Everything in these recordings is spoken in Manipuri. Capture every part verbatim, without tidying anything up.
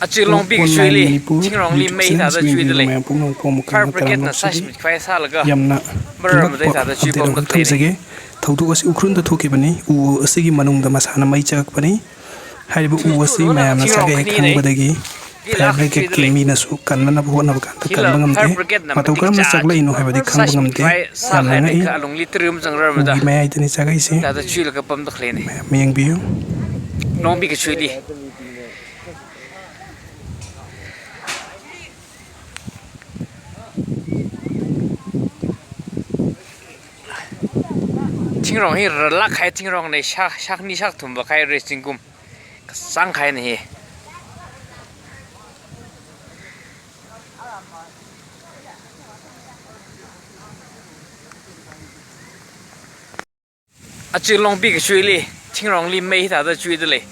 ꯑꯆꯤꯂꯣꯡ ꯄꯤ ꯀꯁꯨꯏꯂꯤ, ꯊꯤꯡꯔꯣꯡꯂꯤ ꯃꯩ ꯊꯥꯗ ꯆꯨꯏꯗ ꯂꯩ꯫ ꯃꯌꯥꯝ ꯄꯨꯝꯅꯃꯛꯄꯨ ꯑꯃꯨꯛꯀ ꯍꯟꯅ ꯇꯔꯥꯝꯅ ꯁꯤꯜꯂꯤ꯫ ꯌꯥꯝꯅ ꯍꯤꯡꯒꯠꯄ ꯑꯞꯗꯦꯠ ꯑꯃꯈꯛ ꯊꯝꯖꯒꯦ꯫ ꯊꯧꯗꯣꯛ ꯑꯁꯤ ꯎꯈ꯭ꯔꯨꯜꯗ ꯊꯣꯛꯈꯤꯕꯅꯤ꯫ ꯎ ꯑꯁꯤꯒꯤ ꯃꯅꯨꯡꯗ ꯃꯁꯥꯅ ꯃꯩ ꯆꯥꯛꯄꯅꯤ꯫ ꯍꯥꯏꯔꯤꯕ ꯎ ꯑꯁꯤ ꯃꯌꯥꯝꯅ ꯆꯥꯛꯂꯛꯏ ꯈꯪꯕꯗꯒꯤ ꯐꯥꯌꯔ ꯕ꯭ꯔꯤꯒꯦꯗꯀꯤ ꯃꯤꯅꯁꯨ ꯀꯟꯅꯅꯕ ꯍꯣꯠꯅꯕ ꯀꯥꯟꯗ ꯀꯟꯕ ꯉꯝꯗꯦ꯫ ꯃꯇꯧ ꯀꯔꯝꯅ ꯆꯥꯛꯂꯛꯏꯅꯣ ꯍꯥꯏꯕꯗꯤ ꯈꯪꯕ ꯉꯝꯗꯦ꯫ ꯌꯥꯝꯅ ꯉꯛꯏ꯫ ꯎꯒꯤ ꯃꯌꯥꯏꯗꯅꯤ ꯆꯥꯛꯂꯛꯏꯁꯦ꯫ ꯃꯌꯥꯝ ꯌꯦꯡꯕꯤꯌꯨ꯫ ꯊꯤꯡꯔꯣꯡ ꯍꯤ ꯔꯂꯥꯛ ꯈꯥꯏ ꯊꯤꯡꯔꯣꯡ ꯅꯦ ꯁꯥ ꯁꯥꯛꯅꯤ ꯁꯥꯛ ꯊꯨꯝꯕ ꯈꯥꯏ ꯔꯦ ꯆꯤꯡꯒꯨꯝ ꯀꯁꯥꯡ ꯈꯥꯏ ꯅ ꯍꯤ꯫ ꯑꯆꯤꯂꯣꯡ ꯄꯤ ꯀꯁꯨꯏꯂꯤ, ꯊꯤꯡꯔꯣꯡꯂꯤ ꯃꯩ ꯊꯥꯗ ꯆꯨꯏꯗ ꯂꯩ꯫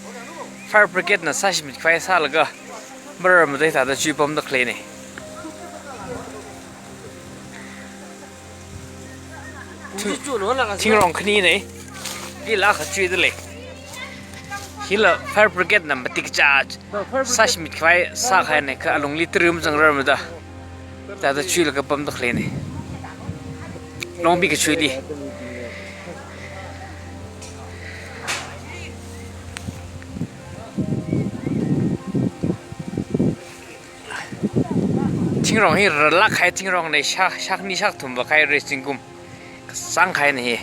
ꯐꯥꯌꯔ ꯕ꯭ꯔꯤꯒꯦꯗꯅ ꯁꯥꯁꯤꯃꯤꯠ ꯈ꯭ꯋꯥꯏ ꯁꯥꯂꯒ ꯕꯔ ꯑꯃꯗ ꯊꯥꯗ ꯆꯨꯏ ꯄꯝꯗ ꯈ꯭ꯂꯦꯅꯦ꯫ ꯊꯤꯡꯔꯣꯡ ꯈꯅꯤꯅꯦ꯫ ꯒꯤ ꯂꯥꯛ ꯆꯨꯏꯗ ꯂꯩ꯫ ꯍꯤꯂ ꯐꯥꯌꯔ ꯕ꯭ꯔꯤꯒꯦꯗꯅ ꯃꯇꯤꯛ ꯆꯥ ꯁꯥꯁꯤꯃꯤꯠ ꯈ꯭ꯋꯥꯏ ꯁꯥꯈꯥꯏꯅꯦ ꯈ ꯑꯂꯨꯡꯂꯤ ꯇꯔꯨꯝ ꯆꯪꯔꯝꯗ꯫ ꯇꯥꯗ ꯆꯨꯏꯂꯒ ꯄꯝꯗ ꯈ꯭ꯂꯦꯅꯦ꯫ ꯂꯣꯡꯕꯤ ꯀꯁꯨꯏꯂꯤ꯫ ꯊꯤꯡꯔꯣꯡ ꯍꯤ ꯔꯂꯥꯛ ꯈꯥꯏ ꯊꯤꯡꯔꯣꯡ ꯅꯦ ꯁꯥꯛ ꯁꯥꯛꯅꯤ ꯁꯥꯛ ꯊꯨꯝꯕ ꯈꯥꯏ ꯔꯦ ꯆꯤꯡꯒꯨꯝ ꯀꯁꯥꯡ ꯈꯥꯏ ꯅ ꯍꯤ꯫